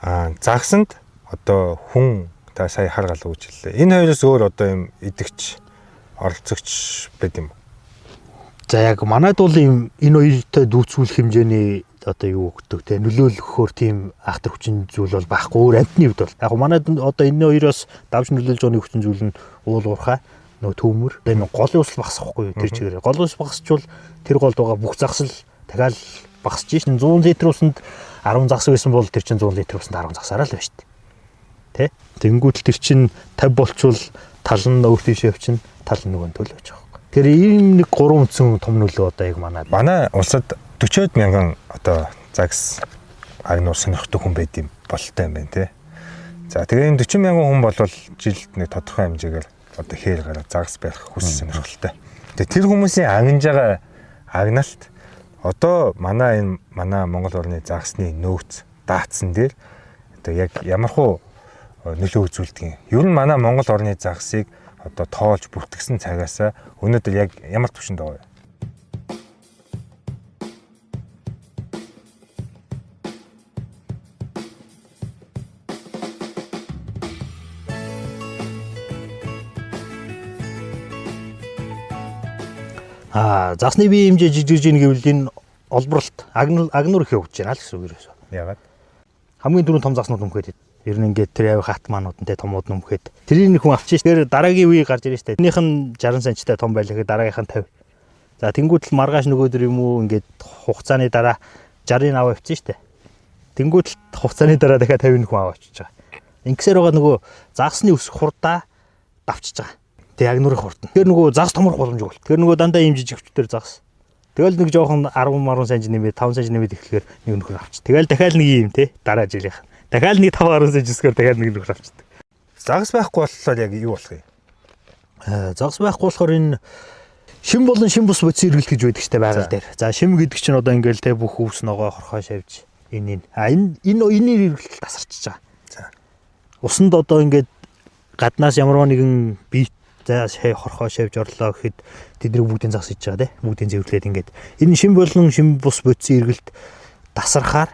Загсанд одоо хүн та сая хар галуу гэж хэллээ. Энэ хоёроос өөр одоо юм идэгч, оролцогч байд юм уу? За яг манайд бол ийм энэ хоёртой дүүцүүлэх хэмжээний одоо юу өгдөг те нөлөөлөхөөр тийм ахтар хүчин зүйл бол байхгүй өөр амьтны хувьд бол. Яг манайд одоо энэ хоёроос давж нөлөөлж байгаа нэг хүчин зүйл нь уул уурхай нөгөө төмөр. Энэ голын ус багасахгүй юу тэр чигээр. Голын ус багасчвал тэр голд байгаа бүх загсал дахиад багасч шин 100 литр усанд 10 загас байсан бол тэр чинь 100 литр усанд 10 загсаараа л байна шүү дээ. Тэ? Тэнгүүтэл тэр чинь 50 болчвол тал нь өөр тийшээ явчихна, тал нь нөгөө төл явчих. Тэр ийм нэг гурван үндсэн том нөлөө одоо яг манай. Манай улсад 40 мянган одоо загас агнуур сонирхдаг хүн байд юм бололтой юм байна те. За тэгээ энэ 40 мянган хүн бол жилд нэг тодорхой хэмжээгээр одоо хээр гараа загас барих хүсэл сонирхолтой. Тэгээ тэр хүмүүсийн агнаж байгаа агналт одоо манай энэ манай Монгол орны загасны нөөц даацсан дээр одоо яг ямархуу нөлөө үзүүлдэг юм. Ер нь манай Монгол орны загасыг одоо тоолж бүртгэсэн цагаас өнөөдөр яг ямар түвшинд байгаа вэ? Загасны бие хэмжээ жижигж ийн гэвэл энэ олборлолт агнуур их явж байна л гэсэн үг ерөөсөө. Яагаад? Хамгийн түрүүнд том заснууд өмхөд. Ер нь ингээд тэр авих хат маанууд нь те томууд нь өмхөд. Тэрийг нэг хүн авчиж тэр дараагийн үе гарч ирж штэ. Тэрнийх нь 60 санттай том байлаа гэхэд дараагийнх нь 50. За тэнгуут л маргааш нөгөөдөр юм уу ингээд хугацааны дараа 60-ыг аваа явчихсан штэ. Тэнгуут л хугацааны дараа дахиад 50-ыг хүн аваа авчиж байгаа. Ингэсээр байгаа нөгөө загасны өсөх хурдаа давчиж байгаа. Тэг яг нүрийн хурд нь. Тэр нөгөө загас томрох боломжгүй бол. Тэр нөгөө дандаа ийм жижигчдэр загас. Тэгэл нэг жоохон 10 10 см нэмээд 5 см нэмээд эхлэхээр нэг нөхөр авч. Тэгэл дахиад нэг юм те дараа жилийнх. Дахиад нэг 5 10 см өсгөр дахиад нэг нөхөр авчдаг. Загас байхгүй болохоор яг юу болох юм? Загас байхгүй болохоор энэ шим болон шим бус бодис эргэлт гэж байдаг штэ байгаль дээр. За шим гэдэг чинь одоо ингээл те бүх өвс ногоо хорхоо шавж энэ энэ. А энэ энэ энэний эргэлт тасарчиж байгаа. За. Усанд одоо ингээд гаднаас ямар нэгэн бие за хорхоо шавж орлоо гэхэд тэдний бүгдийн загас хийж байгаа те. Бүгдийн зэвэрлээд ингээд энэ шим болон шим бус бодисын эргэлт тасархаар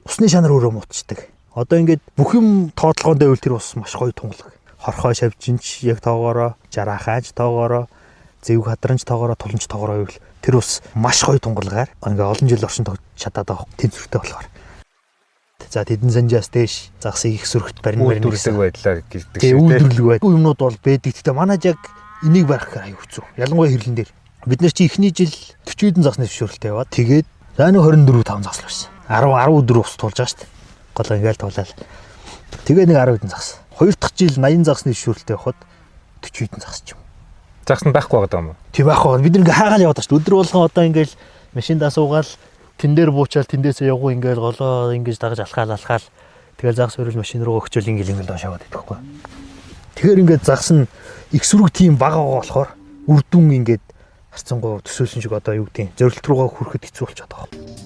усны шанар өөрөө муутчдаг. Одоо ингээд бүх юм тоотлогоон дэвэл тэр ус маш гоё тунгалаг. Хорхоо шавжинч яг тоогоороо, жараахаач тоогоороо, зэвг хадранч тоогоороо, туланч тоогоороо гэвэл тэр ус маш гоё тунгалгаар ингээ олон жил оршин тогтж чадаад байгаа тэнцвэртэй болохоор. За тэдэн санжаас дээш загсыг их сүрхт барин барин үйлдвэрлэг байдлаар гэрдэг шиг тийм үйлдвэрлэг байд. Юмнууд бол байдаг. Гэтэ манайд яг энийг барих гэхээр аюу хэцүү. Ялангуяа хэрлэн дээр. Бид нар чи эхний жил 40 хэдэн загсны зөвшөөрөлтэй яваад тэгээд за нэг 24 5 загас л байсан. 10 14 ус туулж байгаа шүү дээ. Гол ингээл туулаад. Тэгээ нэг 10 хэдэн загас. Хоёр дахь жил 80 загасны зөвшөөрөлтэй явахад 40 хэдэн загас ч юм. Загас нь байхгүй байгаа юм уу? Тийм байхгүй. Бид нэг хаагаал яваад шүү дээ. Өдөр болгон одоо ингээл машиндаа суугаал тэн дээр буучаал тэндээсээ явгуу ингээл голоо ингэж дагаж алхаал алхаал тэгэл загас өрөөл машин руу өгчөөл ингээл ингээл доош яваад идэх байхгүй. Тэгэхээр ингээд загас нь их сүрэг тийм бага байгаа болохоор үр дүн ингээд харцангуй төсөөлсөн шиг одоо юу гэдэг зорилт руугаа хүрэхэд хэцүү болчиход байгаа.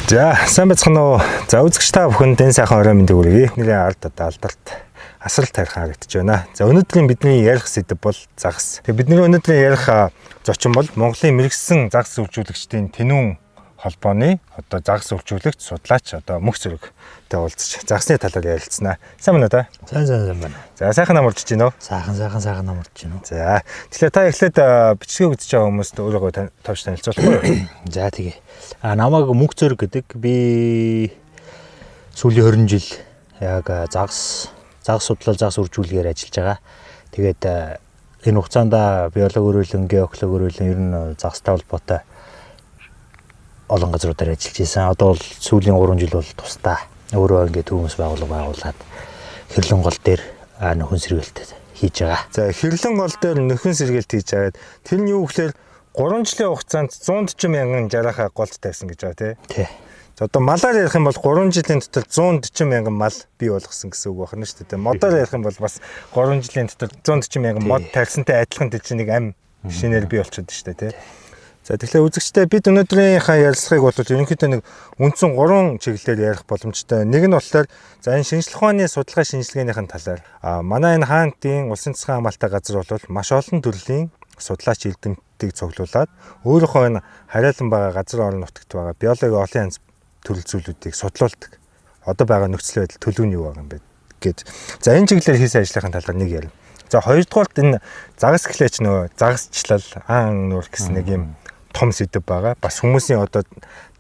За, сайн байцгаана уу. За, үзэгч та бүхэнд энэ сайхан орой мэндийг хүргэе. Нэрийн ард одоо алдарт асрал тарих харагдаж байна. За, өнөөдрийн бидний ярих сэдэв бол загас. Тэгээ бидний өнөөдрийн ярих зочин бол Монголын мэргэсэн загас үйлчүүлэгчдийн тэнүүн холбооны одоо загас үйлчүүлэгч судлаач одоо мөх зөрөгтэй уулзч загасны талаар ярилцсанаа. Сайн байна уу та? Сайн сайн сайн байна. За, сайхан амарч байна уу? Сайхан сайхан сайхан амарч байна уу? За, тэгэхээр та эхлээд бичлэгийг үзэж байгаа хүмүүст өөрийгөө товч танилцуулах уу? За, тэгээ. Намайг Мөнх Зөрөг гэдэг. Би сүүлийн 20 жил яг загас судлал, загас үржүүлгээр ажиллаж байгаа. Тэгээд энэ хугацаанд биологи өрөөлөн, геологи өрөөлөн ер нь загастай холбоотой олон газруудаар ажиллаж байсан. Одоо бол сүүлийн 3 жил бол тусдаа өөрөө ингээд хүмүүс байгууллага байгуулад хэрлэн гол дээр нөхөн сэргэлт хийж байгаа. За, хэрлэн гол дээр нөхөн сэргэлт хийж байгаад тэр нь юу гэхээр 3 жилийн хугацаанд 140 мянган жараахаа голд тавьсан гэж байгаа тий. Тий. За, одоо малаар ярих юм бол 3 жилийн дотор 140 мянган мал бий болгосон гэсэн үг байна шүү дээ. Модоор ярих юм бол бас 3 жилийн дотор 140 мянган мод тавьсантай адилхан тэр чинь нэг ам шинээр бий болчиход шүү дээ тий. За тэгэхээр үзэгчдээ бид өнөөдрийнхээ ярилцлагыг бол ерөнхийдөө нэг үндсэн 3 чиглэлээр ярих боломжтой. Нэг нь болохоор за энэ шинжлэх ухааны судалгаа шинжилгээнийхэн талаар манай энэ хаантын улсын засгийн хамгаалалттай газар бол маш олон төрлийн судлаач эрдэмтдийг цуглуулад өөрийнхөө энэ хариалан байгаа газар орон нутагт байгаа биологийн олон янз төрөл зүйлүүдийг судлуулдаг. Одоо байгаа нөхцөл байдал төлөв нь юу байгаа юм бэ гэд. За энэ чиглэлээр хийсэн ажлынхаа талаар нэг ярина. За хоёрдугаарт энэ загас гэхлээч нөгөө загасчлал аан нуур гэсэн нэг юм том сэдэв байгаа. Бас хүмүүсийн одоо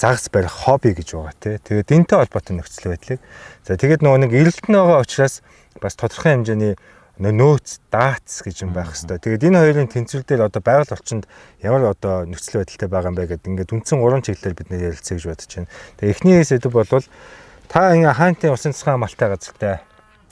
загас барих хобби гэж байгаа тий. Тэгээд энэтэй холбоотой нөхцөл байдлыг. За тэгээд нөгөө нэг эрэлт нь байгаа учраас бас тодорхой хэмжээний нөөц, даац гэж юм байх хэвээр. Тэгээд энэ хоёрын тэнцвэр дээр одоо байгаль орчинд ямар одоо нөхцөл байдалтай байгаа юм бэ гэдэг ингээд үндсэн 3 чиглэлээр бид нэр ярилцъя гэж бодож байна. Тэгээд эхний сэдэв бол та ингээ хаантын усын засгийн хамгаалалттай газартай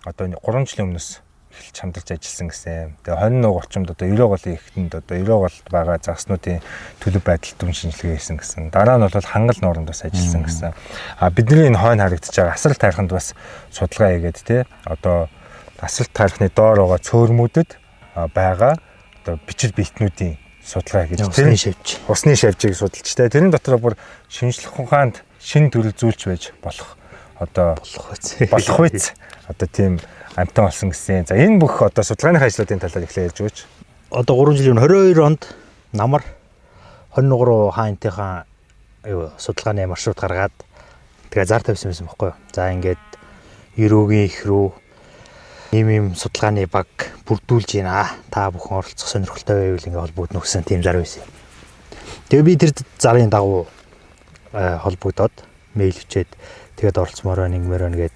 одоо 3 жилийн өмнөөс эхэлж хамтарч ажилласан гэсэн. Тэгээ хонь нууг орчимд одоо 90 голын ихтэнд одоо 90 голд байгаа загаснуудын төлөв байдал дүн шинжилгээ хийсэн гэсэн. Дараа нь бол хангал нууранд бас ажилласан гэсэн. А бидний энэ хойно харагдаж байгаа асрал тайрханд бас судалгаа хийгээд те одоо асрал тайрхны доор байгаа цөөрмүүдэд байгаа одоо бичил биетнүүдийн судалгаа хийж тэр шавж усны шавжийг судалж те тэрэн дотор бүр шинжлэх ухаанд шин төрөл зүйлч байж болох одоо болох үз одоо тийм амтан болсон гэсэн. За энэ бүх одоо судалгааны ажлуудын талаар эхлээ ярьж өгөөч. Одоо 3 жилийн 22 онд намар 23 хаантынхаа юу судалгааны маршрут гаргаад тэгээ зар тавьсан байсан байхгүй юу. За ингээд Ерөөгийн их рүү ийм судалгааны баг бүрдүүлж байна. Та бүхэн оролцох сонирхолтой байвал ингээ холбогдно гэсэн тийм зар байсан. Тэгээ би тэр зарын дагуу холбогдоод мэйл бичээд тэгээд оролцмоор байна, ингэмээр байна гэд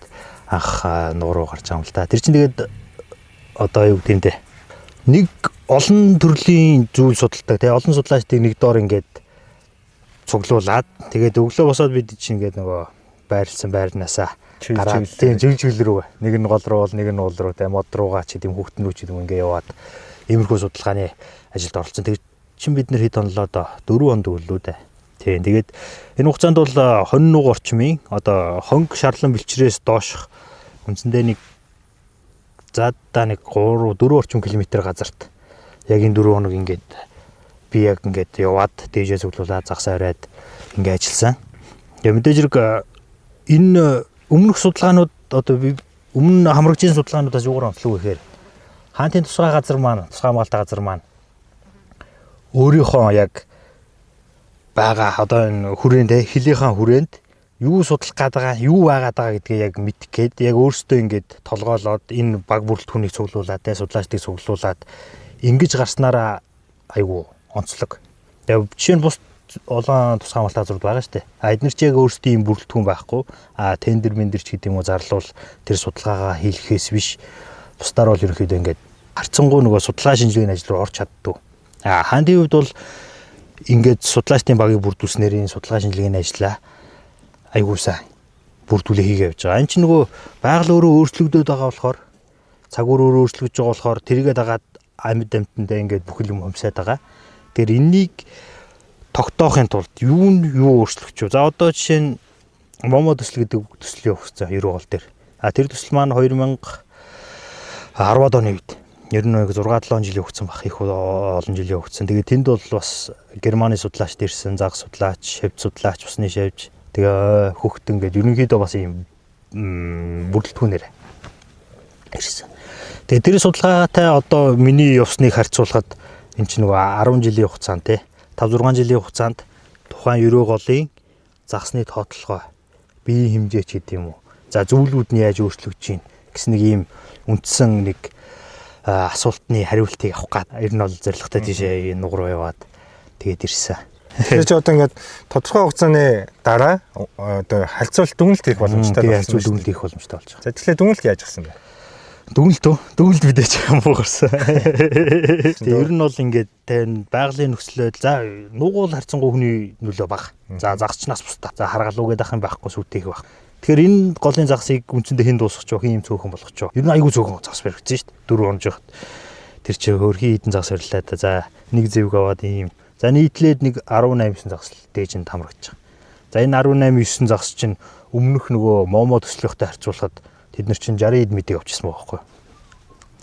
анх нуу руу гарч байгаа юм л да. Тэр чинь тэгээд одоо юу гэдэг юм те. Нэг олон төрлийн зүйл судалдаг те. Олон судлаачдыг нэг доор ингээд цуглуулад тэгээд өглөө босоод бид чинь ингээд нөгөө байрлсан байрнаасаа гараад тийм чиглэл рүү нэг нь гол руу бол нэг нь уул руу те мод руугаа ч гэдэм хүүхдэн рүү ч гэдэм ингээ яваад иймэрхүү судалгааны ажилд оролцсон. Тэгээд чин бид нэр хэд онлоо доо 4 онд өглөө дээ. Тийм тэгээд энэ хугацаанд бол хонь нууг орчмын одоо хонг шарлан бэлчрээс доошх үндсэндээ нэг заадаа нэг 3 4 орчим километр газарт яг энэ 4 хоног ингээд би яг ингээд яваад дээжээ цуглуулад загсаа бариад ингээд ажилласан. Тэгээ мэдээж хэрэг энэ өмнөх судалгаанууд одоо өмнө хамрагчийн судалгаануудаас юугаар онцлог гэхээр хаантын тусгай газар маань тусгай хамгаалалтын газар маань өөрийнхөө яг байгаа одоо энэ хүрээнд хилийнхаа хүрээнд юу судлах гээд байгаа, юу байгаад байгаа гэдгээ яг мэдэх гээд яг өөрсдөө ингээд толгойлоод энэ баг бүрэлдэхүүнийг цуглуулад те судлаачдыг цуглуулад ингэж гарснараа айгу онцлог. Тэгээ жишээ нь бус олон тусгай хамгаалалтын газрууд байгаа шүү дээ. А эднэр чи яг өөрсдийн юм бүрэлдэхүүн байхгүй. А тендер мендер ч гэдэг юм уу зарлуул тэр судалгаагаа хийлгэхээс биш бусдаар бол ерөнхийдөө ингээд харцсангуй нөгөө судалгаа шинжилгээний ажил руу орч чаддгүй. А хаантын хувьд бол ингээд судлаачдын багийг бүрдүүлснээр энэ судалгаа шинжилгээний ажлаа айгуу сайн бүрдүүлээ хийгээ явж байгаа. Энд чинь нөгөө байгаль өөрөө өөрчлөгдөд байгаа болохоор цаг үр өөрөө өөрчлөгдөж байгаа болохоор тэрийгэ дагаад амьд амьтандаа ингээд бүхэл юм хумсаад байгаа. Тэгэхээр энэнийг тогтоохын тулд юу нь юу өөрчлөгч вэ? За одоо жишээ нь Момо төсөл гэдэг төслийн явагдсан 90 гол дээр. А тэр төсөл маань 2010 оны үед ер нь 6 7 жилийн өгсөн бах их олон жилийн өгсөн. Тэгээд тэнд бол бас Германы судлаач ирсэн, загас судлаач, шавж судлаач, усны шавж, тэгээ хөхтөн гээд ерөнхийдөө бас ийм бүрэлдэхүүнээр ирсэн. Тэгээд тэр судалгаатай одоо миний явсныг харьцуулахад энэ чинь нөгөө 10 жилийн хугацаанд те 5 6 жилийн хугацаанд тухайн ерөө голын загсны тоотлогоо биеийн хэмжээ ч гэдэг юм уу. За зүйлүүд нь яаж өөрчлөгдөж чинь гэсэн нэг ийм үндсэн нэг асуултны хариултыг авах гад ер нь бол зорилготой тийшээ нуг руу яваад тэгээд ирсэн. Тэгэхээр чи одоо ингээд тодорхой хугацааны дараа одоо харьцуулт дүгнэлт хийх боломжтой болсон. Харьцуулт дүгнэлт хийх боломжтой болж байгаа. За тэгэхээр дүгнэлт яаж авсан бэ? Дүгнэлт үү? Дүгнэлт мэдээч муу гарсан. Тэгээ ер нь бол ингээд тань байгалийн нөхцөл байдал за нуугуул харьцангуй хүний нөлөө бага. За загасчнаас бусдаа. За харгалуу гэдэг ах юм байхгүй сүтэх байх. Тэгэхээр энэ голын загасыг үндсэндээ хэн дуусгах вэ? Хин юм цөөхөн болгох вэ? Ер нь айгүй цөөхөн загас баригдсан шүү дээ. 4 онж явахад тэр чи хөрхийн хідэн загас барилаа да. За нэг зэвг аваад ийм. За нийтлээд нэг 18 9 загас дээж нь тамрагдаж байгаа. За энэ 18 9 загас чинь өмнөх нөгөө Момо төслийнхтэй харьцуулахад тэд нар чинь 60 эд мэдээг авчихсан байгаа байхгүй юу?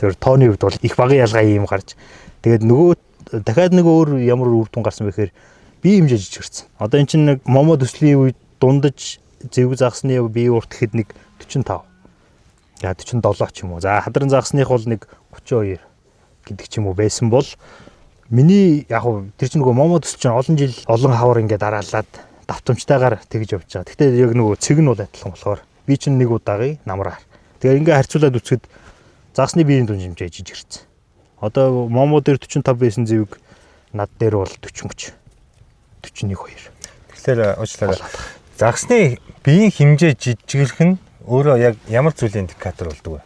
Тэр тооны хувьд бол их багын ялгаа ийм гарч тэгээд нөгөө дахиад нэг өөр ямар үр дүн гарсан бэ гэхээр Бие хэмжээ жижигэрсэн. Одоо эн чинь нэг момоо төслийн үед дундаж зэвэг загасны бие урт гэхэд нэг 45. За 47 ч юм уу. За хадран загасных бол нэг 32 гэдэг ч юм уу байсан бол миний яг хуу тэр чинь нөгөө момоо төсөл чинь олон жил олон хавар ингээд дараалаад давтамжтайгаар тэгж явж байгаа. Гэхдээ яг нөгөө цэг нь бол адилхан болохоор би чинь нэг удаагийн намраар. Тэгээ ингээ харьцуулаад үзэхэд загасны биеийн дүн хэмжээ жижигэрсэн. Одоо момоо дээр 45 байсан зэвэг над дээр бол 40 41 2. Тэгэхээр уучлаарай. Загасны биеийн хэмжээ жижигрэх нь өөрөө яг ямар зүйлийн индикатор болдог вэ?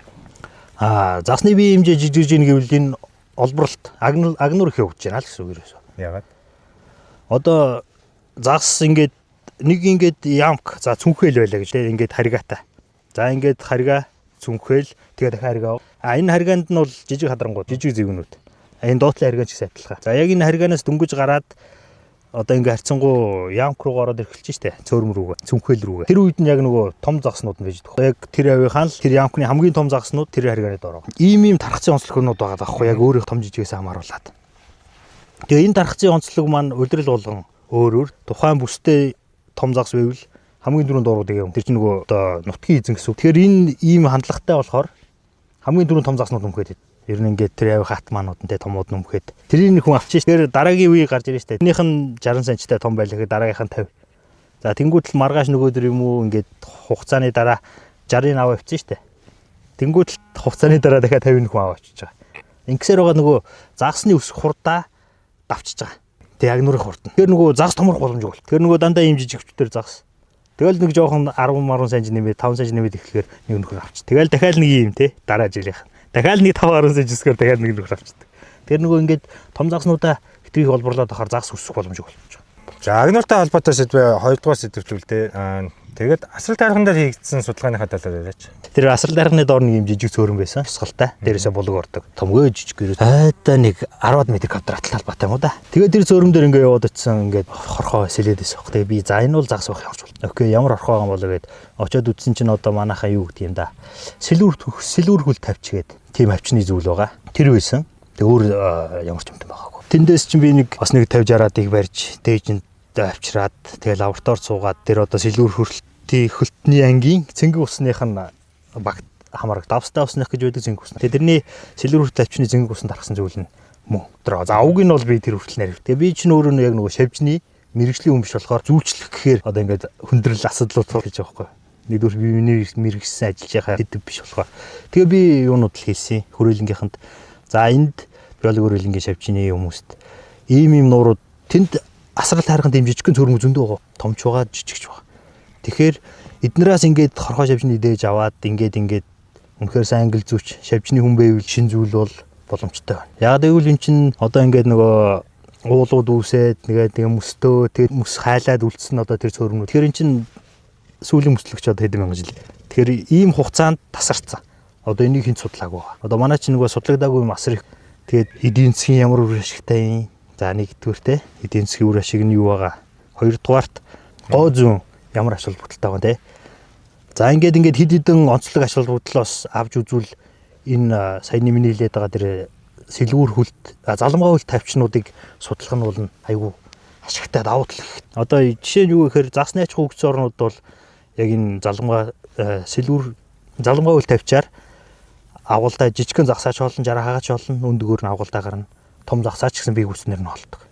Загасны биеийн хэмжээ жижигэрж ийн гэвэл энэ олборлолт агнуур их явж байна л гэсэн үг ерөөсөө. Яагаад? Одоо загас ингээд нэг ингээд ямк за цүнхээл байлаа гэж тийм ингээд харьгаатай. За ингээд харьгаа цүнхээл тэгээ дахиад харьгаа. Энэ харьгаанд нь бол жижиг хадрангууд, жижиг зэвгнүүд. Энэ доотлын харьгаа ч гэсэн адилхан. За яг энэ харьгаанаас дөнгөж гараад одоо ингээ харьцангуй ямк руу ороод ирхэлж штэ цөөрөм рүүгээ, цүнхээл рүүгээ. Тэр үед нь яг нөгөө том загаснууд нь байж байгаа. Яг тэр авийнхаа л тэр ямкны хамгийн том загаснууд тэр харьгааны доор байгаа. Ийм тархацын онцлогнууд байгаа даахгүй яг өөрийнх том жижигээс хамааруулад. Тэгээ энэ тархацын онцлог маань улирал болгон өөр өөр тухайн бүстэй том загас байвал хамгийн түрүүнд дуруудаг юм. Тэр чинь нөгөө одоо нутгийн эзэн гэсэн үг. Тэгэхээр энэ ийм хандлагатай болохоор хамгийн түрүүнд том загаснууд өмхөд. Ер нь ингээд тэр авих атманууд нь те томууд нь өмхөд. Тэрийг нэг хүн авчих. Тэгэхээр дараагийн үе гарч ирж штэ. Тэрнийх нь 60 санттай том байлаа гэхэд дараагийнх нь 50. За тэнгуут л маргааш нөгөөдөр юм уу ингээд хугацааны дараа 60-ыг аваа явчихсан штэ. Тэнгуут л хугацааны дараа дахиад 50-ыг хүн аваа очиж байгаа. Ингэсээр байгаа нөгөө загасны өсөх хурдаа давчиж байгаа. Тэг агнуурын хурд нь. Тэгэхээр нөгөө загас томрох боломжгүй бол. Тэгэхээр нөгөө дандаа ийм жижигчдэр загас. Тэгэл нэг жоохон 10 10 см нэмээд 5 см нэмээд эхлэхээр нэг нөхөр авч. Тэгэл дахиад нэг ийм те дараа жилийнх. Дахиад нэг 5 10 см өсгөр дахиад нэг нөхөр авчдаг. Тэр нөгөө ингээд том загаснуудаа хитрхи олборлоод ахаар загас өсөх боломжгүй болчих. За агнууртай холбоотой сэдвээ хоёрдугаар сэдвчлүүл те. Тэгээд асрал тайрхан дээр хийгдсэн судалгааныхаа талаар яриач. Тэр асрал тайрхны доор нэг юм жижиг цөөрөн байсан. Тусгалтай. Дээрээсээ булаг ордог. Томгой жижиг гэрээ. Айдаа нэг 10 м квадрат талбайтай юм уу да. Тэгээд тэр цөөрөн дээр ингээ яваад очисан ингээд хорхоо сэлээд байсан. Тэгээ би за энэ бол загас байх ямарч бол. Окей ямар хорхоо байгаа юм болоо гэд очиод үзсэн чинь одоо манайхаа юу гэдэг юм да. Сэлүүр хөл тавьчихгээд тийм авчны зүйл байгаа. Тэр байсан. Тэг өөр ямар ч юмтай байгаагүй. Тэндээс чинь би нэг бас нэг 50 60-ыг барьж дээжинд авчираад тэгээ лабораторид суугаад тэр одоо сэлүүр хөлтний ангийн цэнгэн усных нь багт хамаараг давстай усных гэж байдаг цэнгэн усны. Тэгээ тэрний сэлүүр хөлт авчны цэнгэн усанд тархсан зүйл нь мөн. За уг нь бол би тэр хүртэл нарив. Тэгээ би чинь өөрөө яг нөгөө шавжны мэрэгжлийн хүн биш болохоор зүүлчлэх гэхээр одоо ингээд хүндрэл асуудлууд гэж байгаа байхгүй. Нэгдүгээр би миний мэрэгсэн ажиллаж байгаа хэдэв биш болохоор. Тэгээ би юунууд л хийсэн хүрээлэнгийнхэнд. За энд биологи хүрээлэнгийн шавжны хүмүүст ийм нуурууд тэнд асрал тайрхан тийм жижигхэн цөрмөг зөндөө байгаа. Томч байгаа, жижигч байгаа. Тэгэхээр эднээс ингээд хорхоо шавжны дээж аваад ингээд үнэхээр сайн англи зүүч шавжны хүн байвал шин зүйл бол боломжтой байна. Яг гэвэл эн чинь одоо ингээд нөгөө уулууд үүсээд нэгээд тэгээ мөстөө тэгээд мөс хайлаад үлдсэн одоо тэр цөрмнүүд. Тэгэхээр эн чинь сүүлийн мөслөгч одоо хэдэн мянган жил. Тэгэхээр ийм хугацаанд тасарцсан. Одоо энийг хэн судлаагүй байгаа. Одоо манай чинь нөгөө судлагдаагүй юм асар их. Тэгээд эдийн засгийн ямар үр ашигтай юм. За нэгдүгээр те эдийн засгийн үр ашиг нь юу байгаа. Хоёрдугаарт гоо зүүн ямар ач холбогдолтой байгаа те. За ингээд хэд хэдэн онцлог ач холбогдлоос авч үзвэл энэ саяны миний хэлээд байгаа тэр сэлүүр хөлт заламгаа хөлт тавчнуудыг судлах нь бол айгүй ашигтай давуу тал их. Одоо жишээ нь юу гэхээр засны аж ахуй хөгжсөн орнууд бол яг энэ заламгаа сэлүүр заламгаа хөлт тавьчаар агуулдаа жижигхэн загсаач болно, 60 хагаач болно, өндөгөр нь агуулдаа гарна. Том загсаач гэсэн бие гүснэр нь холдог.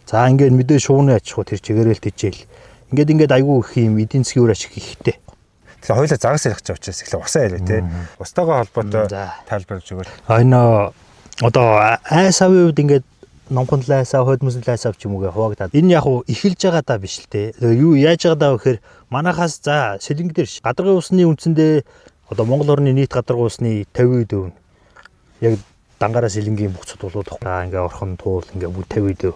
За ингээд мэдээ шууны аж ахуй тэр чигээрэл тэжээл. Ингээд айгүй их юм эдийн засгийн үр ашиг ихтэй. Тэгэхээр хоёулаа загас ярих гэж учраас эхлээ усаа яриа те. Устайгаа холбоотой тайлбарлаж өгөөл. Энэ одоо айс авын үед ингээд номхон лайсав, хойдмөсөн лайсав ч юм уу хуваагдаад. Энэ яг уу эхэлж байгаа даа биш л те. Юу яаж байгаа даа гэхээр манахаас за сэлэнг дээр гадаргын усны үндсэндээ одоо Монгол орны нийт гадаргын усны 50% нь яг дангаараа сэлэнгийн бүх цутуулууд ингээ орхон туул ингээ бүгд 50%.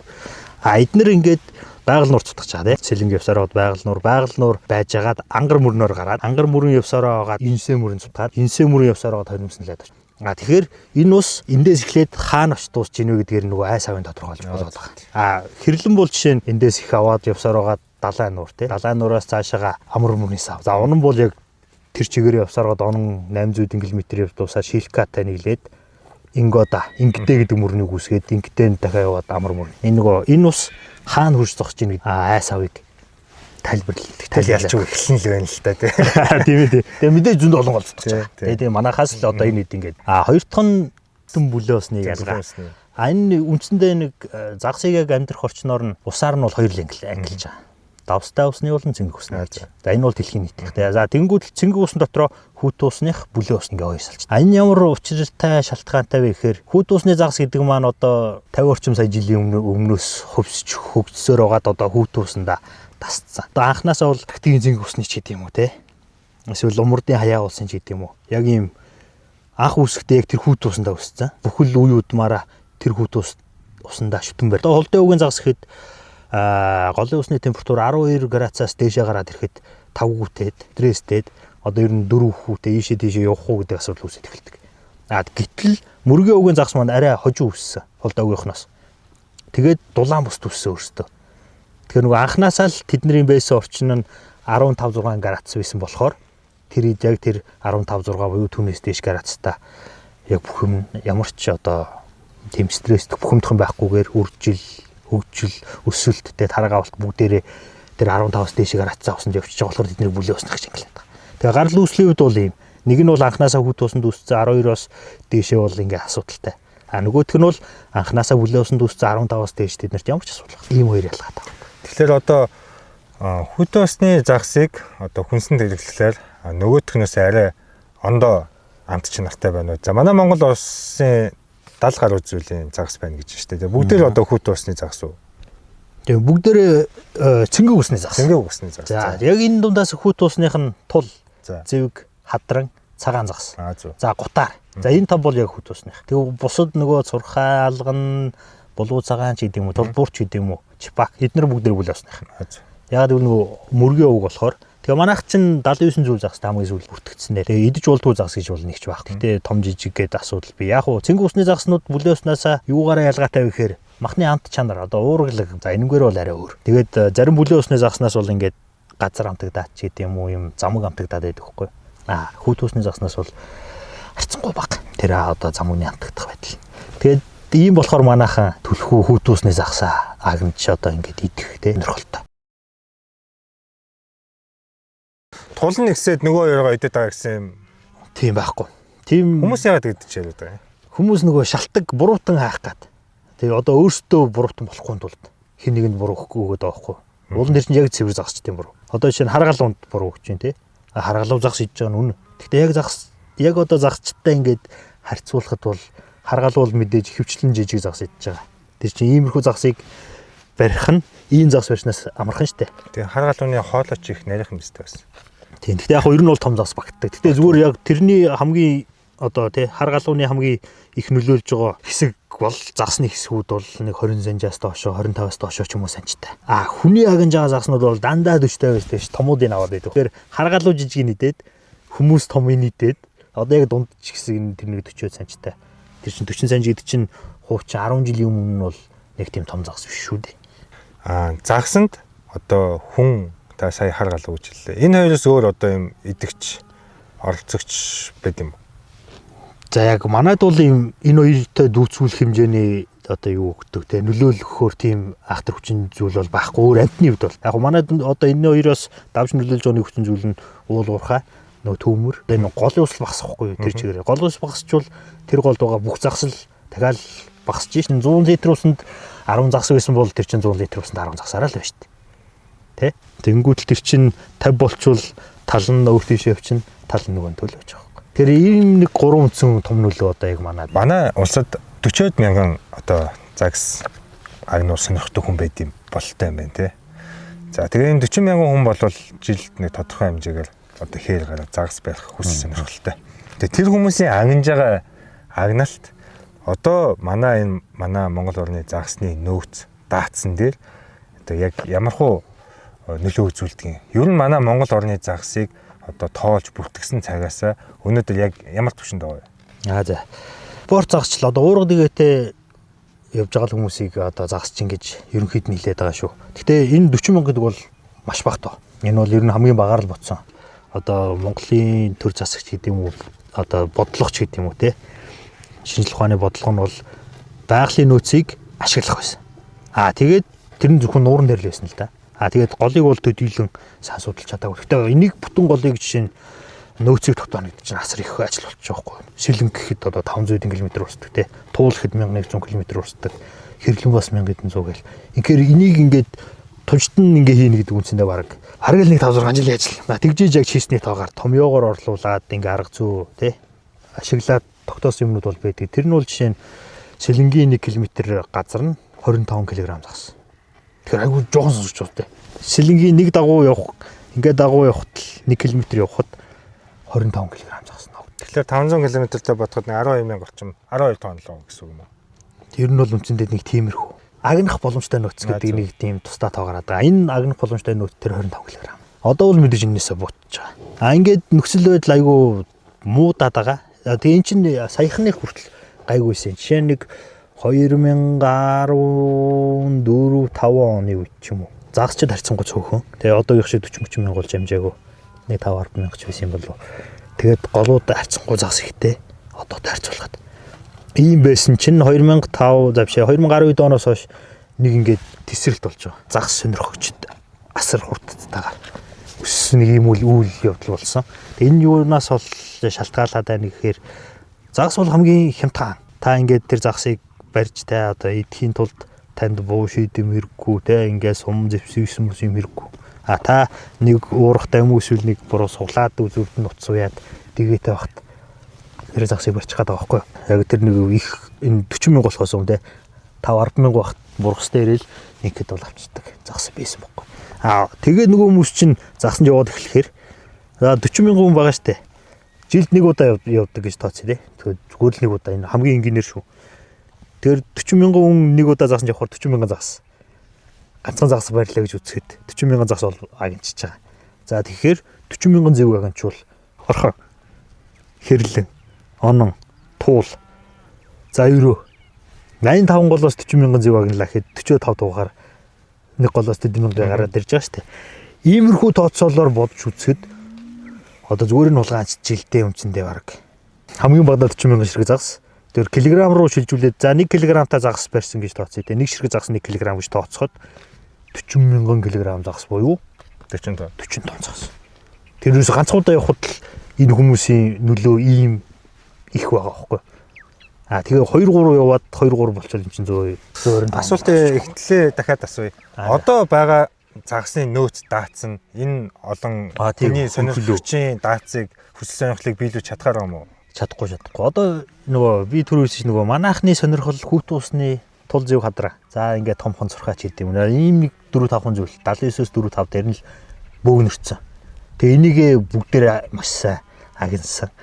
А эднэр ингээд байгаль нуур цутгаж байгаа тийм. Сэлэнг явсараад байгаль нуур байжгаад ангар мөрнөөр гараад ангар мөрөн явсараа байгаад инсэ мөрөн цутгаад инсэ мөрөн явсараа хоньмсон лээд. А тэгэхээр энэ ус эндээс эхлээд хаана очиж дуусч ийнэ вэ гэдгээр нөгөө айс авын тодорхойлж болоод байгаа. А хэрлэн бол жишээ нь эндээс их аваад явсараа байгаад далайн нуур тийм. Далайн нуураас цаашаага амар мөрний сав. За унан бол яг тэр чигээрээ явсараад онон 800 км явж дуусаад Шилкатай нийлээд Ингода, Ингэдэ гэдэг мөрнийг үүсгээд Ингэдэ нь дахиад яваад амар мөр. Энэ нөгөө энэ ус хаана хурж зогсож ийн гэдэг айс авыг тайлбарлалт. Тэгэл ялч эхлэн л байна л та тий. Тийм ээ. Тэгээ мэдээж зөнд олон голцдог ч. Тэгээ манайхаас л одоо энэ хэд ингээд. Хоёр дахь нь түн бүлээ усны ялгаа. Энэ үндсэндээ нэг загсыг яг амьдрах орчноор нь усаар нь бол хоёр л ангилж байгаа. Давстай усны болон цэнгэг усны гэж. За энэ бол дэлхийн нийтийнх. За тэнгууд цэнгэг усан дотроо хүүт усных бүлээ ус ингээ хоёр салж. Энэ ямар учиртай шалтгаантай вэ гэхээр хүүт усны загас гэдэг маань одоо 50 орчим сая жилийн өмнөөс хөвсч хөгжсөөр байгаад одоо хүүт усандаа тасцсан. Одоо анханасаа бол тактикийн цэнгэг усны ч гэдэг юм уу те. Эсвэл умардын хаяа улсын ч гэдэг юм уу. Яг ийм анх үүсэхдээ яг тэр хүүт усандаа өссөн. Бүхэл үе удмаараа тэр хүүт усандаа шүтэн барь. Одоо холдын өвгийн загас гэхэд голын усны температур 12 градусаас дээшээ гараад ирэхэд тавгүйтэд, стресстэд одоо ер нь 4 хүүтэй ийшээ тийшээ явах уу гэдэг асуудал үүсэж эхэлдэг. Гэтэл мөргийн өвгийн загас маань арай хожуу өссөн холдоо өвгийнхноос. Тэгээд дулаан бус төссөн өөртөө. Тэгэхээр нөгөө анханасаа л тэдний байсан орчин нь 15 6 градус байсан болохоор тэр яг тэр 15 6 буюу түүнээс дээш градустай яг бүх юм ямар ч одоо тийм стресстэх бухимдах юм байхгүйгээр үржил, хөгжил, өсөлттэй тараг авалт бүгдээрээ тэр 15-аас дээш градусаа усанд явчихж байгаа болохоор тэднийг бүлээ уснах гэж ангилаад байгаа. Тэгээ гарал үүслийн үед бол ийм нэг нь бол анханасаа хүүт усанд үүссэн 12-оос дээшээ бол ингээ асуудалтай. Нөгөөх нь бол анханасаа бүлээ усанд үүссэн 15-аас дээш тэднэрт ямар ч асуудал байхгүй. Ийм хоёр ялгаатай байна. Тэгэхээр одоо хүүт усны загсыг одоо хүнсэнд хэрэглэхлээр нөгөөхнөөс арай ондоо амт чанартай байна уу? За манай Монгол улсын 70 гаруй зүйлийн загас байна гэж байна шүү дээ. Бүгдээр одоо хүүт усны загас уу? Тэгээ бүгдээр цэнгэг усны загас. Цэнгэг усны загас. За яг энэ дундаас хүүт усных нь тул, зэвэг, хадран, цагаан загас. За гутаар. За энэ том бол яг хүүт усных. Тэгээ бусад нөгөө цурхай, алган, булуу цагаан ч гэдэг юм уу, тулбуурч гэдэг юм уу, чипак эднэр бүгдээр бүлээ усных. Яг гэвэл нөгөө мөргийн уг болохоор тэгээ манайх чинь 79 зүйл загастай хамгийн сүүл бүртгэгдсэн нэ. Тэгээ идэж болдгоо загас гэж бол нэг ч байх. Гэтэ том жижиг гээд асуудал бий. Яг уу цэнгэг усны загаснууд бүлээ уснаасаа юугаараа ялгаатай вэ гэхээр махны амт чанар одоо уураглаг. За энэнгээр бол арай өөр. Тэгээд зарим бүлээ усны загаснаас бол ингээд газар амтагдаад ч гэдэг юм уу юм замаг амтагдаад байдаг хгүй. Хүүт усны загаснаас бол харьцангуй бага. Тэр одоо замагны амтагдах байдал. Тэгээд ийм болохоор манайхан түлхүү хүүт усны загасаа агнж одоо ингээд идэх те сонирхолтой. Тул нь ихсээд нөгөө хоёроо идээд байгаа гэсэн юм. Тийм байхгүй. Тийм хүмүүс яагаад идэж яриад байгаа юм? Хүмүүс нөгөө шалтаг буруутан хайх гад. Тэгээ одоо өөрсдөө буруутан болохгүй тулд хин нэгэнд буруу өгөхгүй өгöd байгаа байхгүй. Уул нь тэр чинь яг цэвэр загасч тийм буруу. Одоо жишээ нь харгалуунд буруу өгч чинь тий. Харгалуу загас идэж байгаа нь үнэ. Гэхдээ яг загас яг одоо загасчтай ингээд харьцуулахад бол харгалуу бол мэдээж хөвчлэн жижиг загас идэж байгаа. Тэр чинь иймэрхүү загасыг барих нь ийм загас барьснаас амархан штэ. Тэгээ харгалууны хоолойч их нарийнхан юм биз дээ бас. Тийм. Гэхдээ яг ер нь бол том загас багтдаг. Гэхдээ зүгээр яг тэрний хамгийн одоо тий харгалууны хамгийн их нөлөөлж байгаа хэсэг бол загасны хэсгүүд бол нэг 20 санжаас доошо 25-аас доошо ч юм уу санжтай. Хүний агнж байгаа загаснууд бол дандаа 40-50-аас дээш томуудыг аваад байдаг. Тэгэхээр харгалуу жижиг нийтэд хүмүүс томыг нийтэд одоо яг дунд ч хэсэг нь тэр нэг 40 санжтай. Тэр чинь 40 санж гэдэг чинь хуучин 10 жилийн өмнө нь бол нэг тийм том загас биш шүү дээ. Загсанд одоо хүн та сая харгалуу гэж хэллээ. Энэ хоёроос өөр одоо юм идэгч, оролцогч байд юм уу? За яг манайд бол ийм энэ хоёртой дүүцүүлэх хэмжээний одоо юу өгдөг те нөлөөлөхөөр тийм ахтар хүчин зүйл бол байхгүй. Өөр амьтны хувьд бол яг манайд одоо энэ хоёроос давж нөлөөлж байгаа нэг хүчин зүйл нь уул уурхай, нөгөө төмөр. Энэ голын усл багасахгүй тэр чигээр. Голын ус багасчвал тэр голд байгаа бүх загас л дахиад багасч шин 100 литр усанд 10 загас байсан бол тэр чинь 100 литр усанд 10 загасаараа л байна шүү дээ. Тэ? Тэнгүүтэл тэр чинь 50 болчвол тал нь өөр тийш явчихна, тал нь нөгөө төл явж байгаа. Тэр ийм нэг гурван үндсэн том нөлөө одоо яг манай улсад 40 мянган одоо загас агнуур сонирхдаг хүн байд юм бололтой юм байна те. За тэгээ энэ 40 мянган хүн бол жилд нэг тодорхой хэмжээгээр одоо хээр гараад загас барих хүсэл сонирхолтой. Тэгээ тэр хүмүүсийн агнж байгаа агналт одоо манай энэ манай Монгол орны загасны нөөц даацсан дээр одоо яг ямархуу нөлөө үзүүлдэг юм. Ер нь манай Монгол орны загасыг одоо тоолж бүртгэсэн цагаас өнөөдөр яг ямар түвшинд байгаа вэ? За. Спорт загасч л одоо уурга дэгээтэй явж байгаа хүмүүсийг одоо загасч ингэж ерөнхийд нь хилээд байгаа шүү. Гэхдээ энэ 40 мянга гэдэг бол маш бага тоо. Энэ бол ер нь хамгийн багаар л ботсон. Одоо Монголын төр засагч гэдэг юм уу, одоо бодлогоч гэдэг юм уу те. Шинжлэх ухааны бодлого нь бол байгалийн нөөцийг ашиглах байсан. Аа тэгээд тэр нь зөвхөн нууран дээр л байсан л да. Аа тэгээд голыг бол төдийлөн сайн судалж чадаагүй. Гэхдээ энийг бүтэн голыг жишээ нь нөөцийг тогтооно гэдэг чинь асар их ажил болчих жоохгүй. Сэлэн гэхэд одоо 500 км урсдаг те. Туул гэхэд 1100 км урсдаг. Хэрлэн бас 1100 гээл. Инхээр энийг ингээд тужтан ингээ хийнэ гэдэг үндсэндээ бараг хараг л нэг 5 6 жилийн ажил. Тэгжиж яг хийсний тоогоор томьёогоор орлуулад ингээ арга зүй те ашиглаад тогтоосон юмнууд бол байдаг. Тэр нь бол жишээ нь Сэлэнгийн 1 км газар нь 25 кг загас. Тэгэхээр айгүй жоохон сонсогч байна те. Сэлэнгийн нэг дагуу явах ингээ дагуу явахад л 1 км явахад 25 кг загас нөө. Тэгэхээр 500 км-тэй бодоход 12 мянга орчим 12 тонн л гэсэн үг юм уу? Тэр нь бол үндсэндээ нэг тиймэрхүү. Агнах боломжтой нөөц гэдэг нэг тийм тусдаа тоо гараад байгаа. Энэ агнах боломжтой нөөц тэр 25 кг. Одоо бол мэдээж энэсээ буутж байгаа. А ингээд нөхцөл байдал айгүй муудаад байгаа. Тэгээ эн чинь саяхных хүртэл гайгүй байсан. Жишээ нь нэг 2014 5 оны үед ч юм уу. Загасчд харьцангуй цөөхөн. Тэгээ одоогийнх шиг 40 30 мянга болж амжаагүй. Нэг 5 10 мянга ч байсан юм болов. Тэгээд голууд харьцангуй загас ихтэй. Одоотой харьцуулахад. Ийм байсан чинь 2005 завшаа 2012 оноос хойш нэг ингээд тесрэлт болж байгаа. Загас сонирхогчд асар хурдтайгаар өссөн нэг ийм үйл явдал болсон. Тэгээ энэ юунаас бол шалтгаалаад байна гэхээр загас бол хамгийн хямдхан. Та ингээд тэр загасыг барьж та одоо идэхийн тулд танд буу шийдэм хэрэггүй те ингээд сум зэвсэгсэн мэс юм хэрэггүй. А та нэг уурахтай юм эсвэл нэг буруу суглаад үзүүрт нь утас уяад дэгээтэй багт тэр загсыг барьчих гээд байгаа байхгүй юу? Яг тэр нэг их энэ 40 мянга болохоос өмнө те 5 10 мянга багт бургас дээр л нэг хэд бол авчдаг загас байсан байхгүй. А тэгээ нөгөө хүмүүс чинь загсанд яваад эхлэхээр за 40 мянган хүн байгаа штэ. Жилд нэг удаа явдаг гэж тооцъё те. Тэгэхээр зүгээр л нэг удаа энэ хамгийн энгийнээр шүү. Тэгэхээр 40 мянган хүн нэг удаа загсанд явахаар 40 мянган загас. Ганцхан загас барьлаа гэж үзэхэд 40 мянган загас бол агнчиж байгаа. За тэгэхээр 40 мянган зэвэг агнчвал орхон хэрлэн онон туул за өрөө 85 голоос 40 мянган зэвэг агнлаа гэхэд 45 дуугаар нэг голоос тэдэн мянга гараад ирж байгаа шүү дээ. Иймэрхүү тооцоолоор бодж үзэхэд одоо зүгээр нь хулгайч жилдээ өмчөндөө бараг хамгийн багадаа 40 мянган ширхэг загас. Тэр килограмм руу шилжүүлээд за 1 кг-та загас барьсан гэж тооцъё те. Нэг ширхэг загас 1 кг гэж тооцоход 40 мянган кг загас буюу 40 тонн. 40 тонн загас. Тэр юус ганцхан удаа явхад л энэ хүмүүсийн нөлөө ийм их байгаа байхгүй. А тэгээ 2 3 яваад 2 3 болчихвол эн чинь 100 125. Асуулт ихтлээ дахиад асууя. Одоо байгаа загасны нөөц даацсан энэ олон хүний сонирхогчийн даацыг хүсэл сонирхлыг биелүүлж чадхаар юм уу? Чадахгүй. Одоо нөгөө би түрүү хэлсэн нөгөө манайхны сонирхол хүүт усны тул зэв хадраа. За ингээд томхон цурхаач гэдэг юм. Ийм нэг 4 5 зүйл 79-оос 4 5 дээр нь л бөөгнөрцөн. Тэгээ энийг бүгдээр маш сайн агнсан.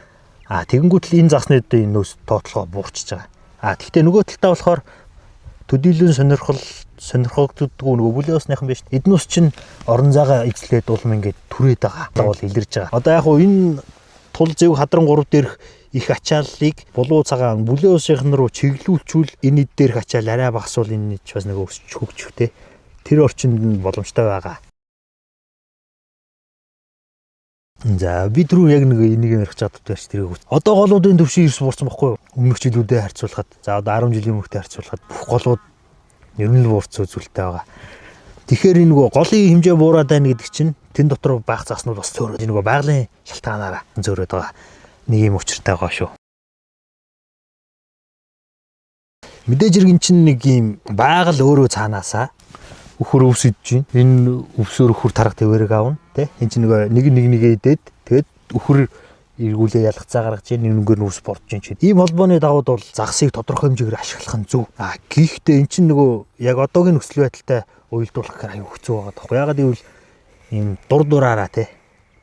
А тэгэнгүүт л энэ засны энэ нөөц тоотлогоо буурчж байгаа. А тэгтээ нөгөө талдаа болохоор төдийлөн сонирхогддоггүй нөгөө бүлээн усныхан биш. Эднүс чинь орон зайгаа эзлээд улам ингээд түрээд байгаа. Одоо бол илэрж байгаа. Одоо яг хуу энэ тул зэв хадран 3 дээрх их ачааллыг булуу цагаан бүлээн усынхан руу чиглүүлчүүл энэ эд дээрх ачаал арай багасвал энэ ч бас нөгөө өсч хөгжих те. Тэр орчинд нь боломжтой байгаа. За би түрүү яг нэг энийг ярих чаддаг байж тэрийг. Одоо голуудын төвшин ирс буурсан бохгүй юу? Өмнөх жилүүдэд харьцуулахад за одоо 10 жилийн өмнөхтэй харьцуулахад бүх голууд ер нь л буурсан үзүүлэлттэй байгаа. Тэгэхээр энэ нөгөө голын хэмжээ буураад байна гэдэг чинь тэн дотор байх заснууд бас зөөрөөд энэ нөгөө байгалийн шалтгаанаараа зөөрөөд байгаа. Нэг юм учиртай байгаа шүү. Мэдээж хэрэг эн чинь нэг юм байгаль өөрөө цаанаасаа өхөр өвс идэж байна. Энэ өвсөөр өхөр тарах тэвэрэг аавна тий. Энд чинь нөгөө нэг нэг нэгэ идээд тэгээд өхөр эргүүлээ ялгацаа гаргаж ийн нэгнгээр нүрс борж ийн чи. Ийм холбооны дагууд бол загсыг тодорхой хэмжээгээр ашиглах нь зөв. А гэхдээ эн чинь нөгөө яг одоогийн нөхцөл байдалтай уялдуулах гэхээр аюу хэцүү байгаа тоххой. Ягаад гэвэл ийм дур дураараа тий.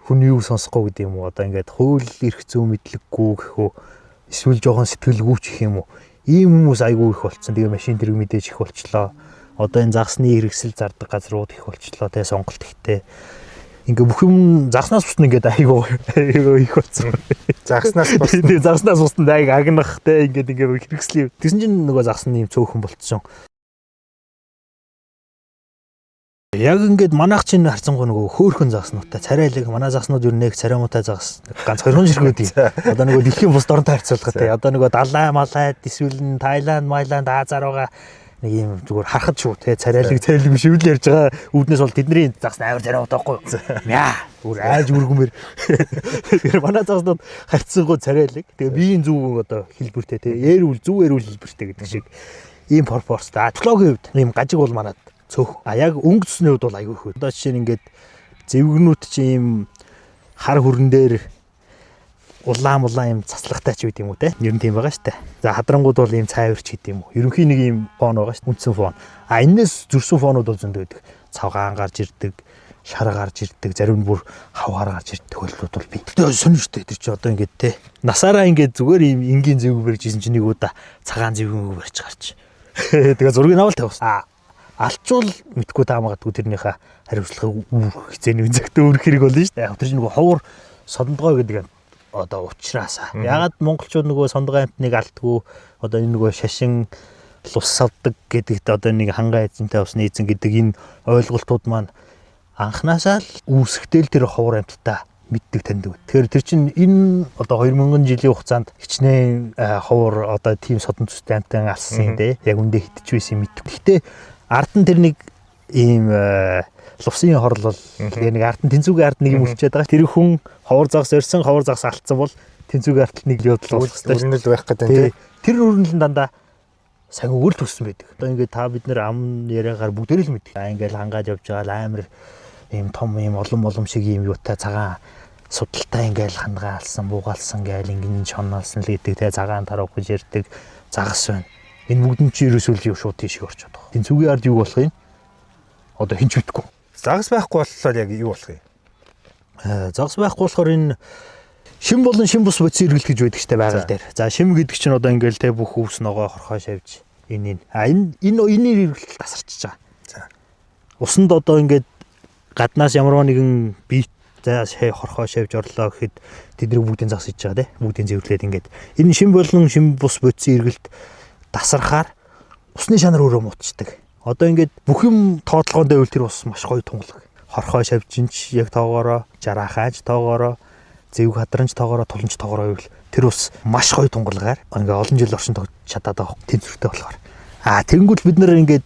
Хүн юу сонсохгүй гэдэг юм уу? Одоо ингээд хууль эрх зүйн мэдлэггүй гэх үү? Эсвэл жоохон сэтгэлгүй ч гэх юм уу? Ийм хүмүүс айгүй их болцсон. Тэгээ машин тэрэг мэдээж их болчлоо. Одоо энэ загсны хэрэгсэл зардаг газрууд их болчлоо те, сонголт ихтэй. Ингээ бүх юм загснаас бусна ингээд айгүй их болсон. Загснаас бусна. Тийм, загснаас бусна айг агнах те, ингээд ингээ хэрэгсэл. Тэгсэн чинь нөгөө загсны юм цөөхөн болцсон. Яг ингээд манайх чинь харцангуй нөгөө хөөхөн загаснуудтай царайлаг манай загаснууд ер нь нэг царай муутай загас ганц хоёрхан ширхүүд юм. Одоо нөгөө дэлхийн бус дорнтой харьцуулахад те. Одоо нөгөө Далай Малайд эсвэл нь Таиланд, Майланд, Азаар байгаа нэг юм зүгээр харахад шүү те царайлаг царайлаг биш үл ярьж байгаа үүднээс бол тэдний загас амар царай муутай байхгүй юу? Мяа бүр айж үргүмэр. Тэгэхээр манай загаснууд харьцангуй царайлаг. Тэгээ биеийн зүг одоо хэлбэртэй те эрүүл зүг эрүүл хэлбэртэй гэдэг шиг ийм пропорцтой. Технологийн хувьд ийм гажиг бол манад цөөх. А яг өнгө төсний хувьд бол аягүй их. Одоо жишээ нь ингээд зэвгнүүд чи ийм хар хүрэн дээр улаан улаан ийм цацлагтай ч байд юм уу те. Ер нь тийм байгаа штэ. За хадрангууд бол ийм цайварч гэдэг юм уу. Ерөнхий нэг ийм фон байгаа штэ. Үндсэн фон. А энэс зөрсөн фонууд бол зөндөө байдаг. Цагаан гарч ирдэг, шар гарч ирдэг, зарим нь бүр хавгаар гарч ирдэг тохиолдлууд бол бий. Гэтэ сонин штэ тэр чи одоо ингээд те. Насаараа ингээд зүгээр ийм энгийн зэвг барьж исэн чи нэг удаа цагаан зэвгэн барьж гарч. Тэгээ зургийг авал тавих. А алчуул мэдгүй таа магадгүй тэрнийхээ хариуцлагыг үүрэх хизээний цагт үүрэх хэрэг болно шүү дээ. Яг тэр чинь нөгөө ховор сондгой гэдэг одоо ухраасаа. Ягаад монголчууд нөгөө сондгой амтныг алддгүй одоо энэ нөгөө шашин лус савдаг гэдэгт одоо нэг хангай эзэнтэй усны эзэн гэдэг энэ ойлголтууд маань анханасаа л үүсгэтэл тэр ховор амттай мэддэг таньдаг. Тэгэхээр тэр чинь энэ одоо 2000 жилийн хугацаанд хичнээн ховор одоо тийм содон төстэй амтан алсан те яг үндэ хитэж байсан юм мэддэг. Гэхдээ ард нь тэр нэг ийм лувсын хорлол тэгээ нэг ард нь тэнцүүгийн ард нэг юм үлчээд байгаа. Тэр хүн ховор загас өрсөн, ховор загас алдсан бол тэнцүүгийн ардт нэг явдал болох хэрэгтэй. Өрнөл байх гэдэг тийм. Тэр өрнөл нь дандаа сайн өгөр төссөн байдаг. Одоо ингээд та бид нэр ам яриагаар бүгдээр л мэддэг. Аа ингээд хангаад явж байгаа л амар ийм том ийм олон олон шиг ийм юутай цагаан судалтай ингээл хангаалсан, буугаалсан гээл ингэн шоноолсон л гэдэг те цагаан таруух гэж ярьдаг загас байна. Энэ бүгд нь чи ерөөсөө л юу шууд тийш орчод байгаа. Тэнцүүгийн ард юу болох юм? Одоо хинч мэдэхгүй. Загас байхгүй болохоор яг юу болох юм? Загас байхгүй болохоор энэ шим болон шим бус бодис эргэлт гэж байдаг штэ байгаль дээр. За шим гэдэг чинь одоо ингээл те бүх өвс ногоо хорхоо шавж энэ энэ. А энэ энэ энэний эргэлт тасарчиж байгаа. За. Усанд одоо ингээд гаднаас ямар нэгэн бие за хорхоо шавж орлоо гэхэд тэдний бүгдийн загас хийж байгаа те. Бүгдийн зэвэрлээд ингээд энэ шим болон шим бус бодисын эргэлт тасархаар усны шанар өөрөө муутчдаг. Одоо ингээд бүх юм тоотлогоон дээр тэр ус маш гоё тунгалаг. Хорхоо шавжинч яг тоогоороо, жараахаач тоогоороо, зэвг хадранч тоогоороо, туланч тоогоороо байвал тэр ус маш гоё тунгалгаар ингээ олон жил оршин тогтож чадаад байгаа тэнцвэртэй болохоор. А тэгэнгүүт бид нэр ингээд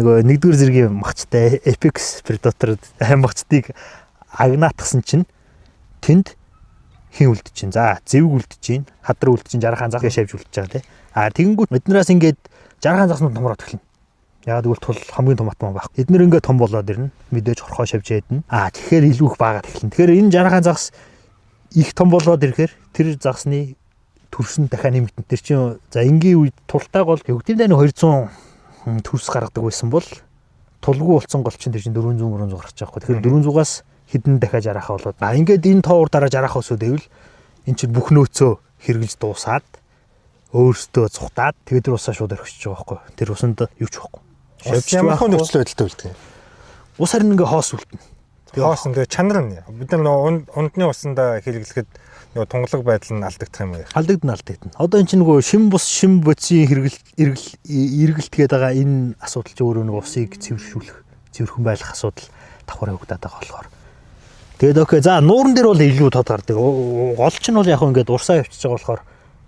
нөгөө нэгдүгээр зэргийн махчтай Apex Predator махчдыг агнаатгсан чинь тэнд хин үлдэж чинь. За зэвг үлдэж чинь, хадар үлдэж чинь, жарахан зах шавж үлдэж байгаа тий. А тэгэнгүүт биднээс ингээд жарахан захнууд томроод эхэлнэ. Яг гэвэл тул хамгийн том атман байх. Эднэр ингээд том болоод ирнэ. Мэдээж хорхоо шавж ядна. А тэгэхээр илүү их баагаад эхэлнэ. Тэгэхээр энэ жарахан загас их том болоод ирэхээр тэр загасны төрсөн дахиад нэмэгдэн. Тэр чинь за энгийн үед тултай гол хөгжим дайны 200 төрс гаргадаг байсан бол тулгүй болсон гол чинь тэр чинь 400 300 гарч байгаа байхгүй. Тэгэхээр 400-аас хэдэн дахиад жараахаа болоод. А ингээд энэ тоогоор дараа жараахаа өсөөд ивэл эн чинь бүх нөөцөө хэрэгжилж дуусаад өөрсдөө цухтаад тэгээд тэр усаа шууд орхиж байгаа байхгүй. Тэр усанд юу ч байхгүй. Шавж ямар хөө нөхцөл байдалтай үлдэх юм? Ус харин ингээ хоос үлдэнэ. Хоос ингээ чанар нь. Бид нар нөгөө ундны усандаа хэрэглэхэд нөгөө тунгалаг байдал нь алдагдах юм уу? Алдагдана. Одоо эн чинь нөгөө шим бус шим бодисын хэрэгэл эргэлт гээд байгаа энэ асуудал чинь өөрөө нөгөө усыг цэвэршүүлэх, цэвэрхэн байлгах асуудал давхар явагдаад байгаа болохоор. Тэгээд окей. За нууран дээр бол илүү тод гардаг. Гол чинь бол яг ингээд урсаа явчихж байгаа болохоор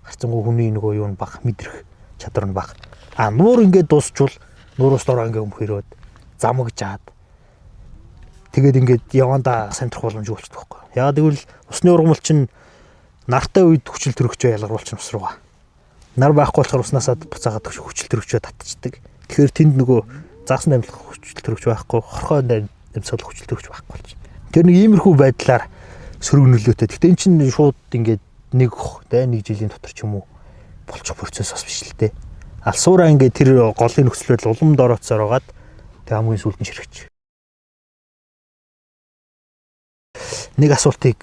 харцангуй хүний нөгөө юу нь баг мэдрэх чадвар нь баг. А нуур ингээд дуусчвал нуураас дороо ингээд өмхөрөөд замгжаад тэгээд ингээд явандаа самтрах боломжгүй болчихдог байхгүй. Яг гэвэл усны ургамал чинь нартай үед хүчил төрөгчөө ялгаруулчин ус руугаа. Нар байхгүй болохоор уснаасаа буцаагаад хүчил төрөгчөө татчихдаг. Тэгэхээр тэнд нөгөө загас намлах хүчил төрөгч байхгүй, хорхоо амьсгалах хүчил төрөгч байхгүй болчихно. Тэр нэг иймэрхүү байдлаар сөрөг нөлөөтэй. Гэхдээ эн чинь шууд ингээд нэг тэ нэг жилийн дотор ч юм уу болчих процесс бас биш л дээ. Алсуураа ингээд тэр голын нөхцөл байдал улам дорооцоор байгаад тэг хамгийн сүүлд нь ширхэж. Нэг асуултын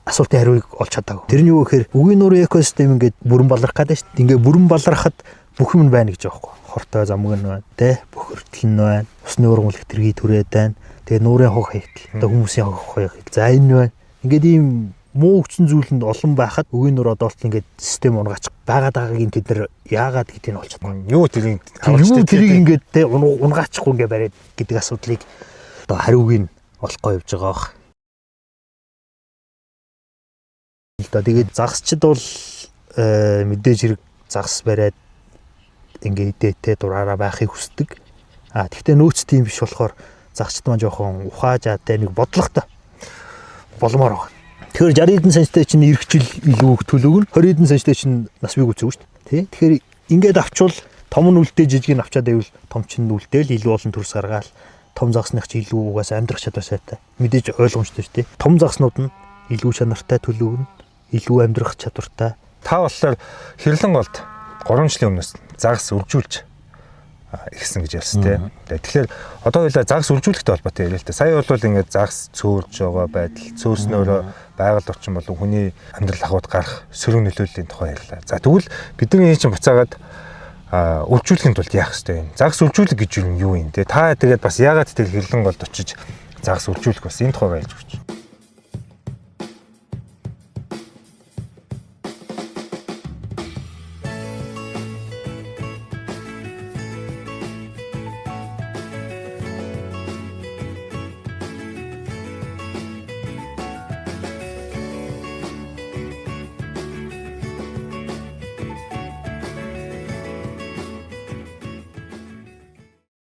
хариуйг олж чадаагүй. Тэр нь юу гэхээр үгийн нуурын экосистем ингээд бүрэн баларх гэдэг шүү дээ. Ингээд бүрэн балархад бүх юм байна гэж байгаа байхгүй. Хортой замг нь байна, тэ бохирдол нь байна, усны ургамал тэргийг түрээд байна. Тэгээ нуурын хог хаягдл. Одоо хүмүүсийн хог хаягдл. За энэ байна. Ингээд ийм Муу өгсөн зүйл нь олон байхад өгийн нуруу доолт ингээд систем унгаач байгаад байгаагийн тэд нар яагаад гэдгийг нь олж чадахгүй. Юу тэрийг Юу тэрийг ингээд те унгаачихгүй ингээд бариад гэдэг асуудлыг одоо хариуг нь олохгүй явж байгаа бах. Л да тэгээд загасчд бол мэдээж хэрэг загас бариад ингээд идээтэй дураараа байхыг хүсдэг. А тэгтээ нөөц тийм биш болохоор загасчд маань жоохон ухааж аатай нэг бодлоготой болмоор байгаа. Тэгэхээр 60 хэдэн санстай чинь ирэх жил илүү их төлөв өгнө. 20 хэдэн санстай чинь нас бий гүцэв шүү дээ. Тэ? Тэгэхээр ингээд авчвал том нь үлдээ жижиг нь авчаад байвал том чинь үлдээл илүү олон төрс гаргаал том загасных чи илүү угаас амьдрах чадвар сайтай. Мэдээж ойлгомжтой шүү дээ. Том загаснууд нь илүү чанартай төлөв өгнө, илүү амьдрах чадвартай. Та болохоор Хэрлэн голд 3 жилийн өмнөөс загас үржүүлж ихсэн гэж ярьсан тий. Тэгэхээр одоо хоёлаа загас үржүүлэхтэй холбоотой яриа л та. Сая бол ингээд загас цөөрж байгаа байдал, цөөрснөөрөө байгаль орчин болон хүний амьдрал ахуйд гарах сөрөг нөлөөллийн тухай ярьлаа. За тэгвэл бидний чинь буцаагаад үржүүлэхийн тулд яах ёстой юм? Загас үржүүлэх гэж юу юм те? Та тэгээд бас яагаад тэр Хэрлэн голд очиж загас үржүүлэх бас энэ тухайг айлж өгч.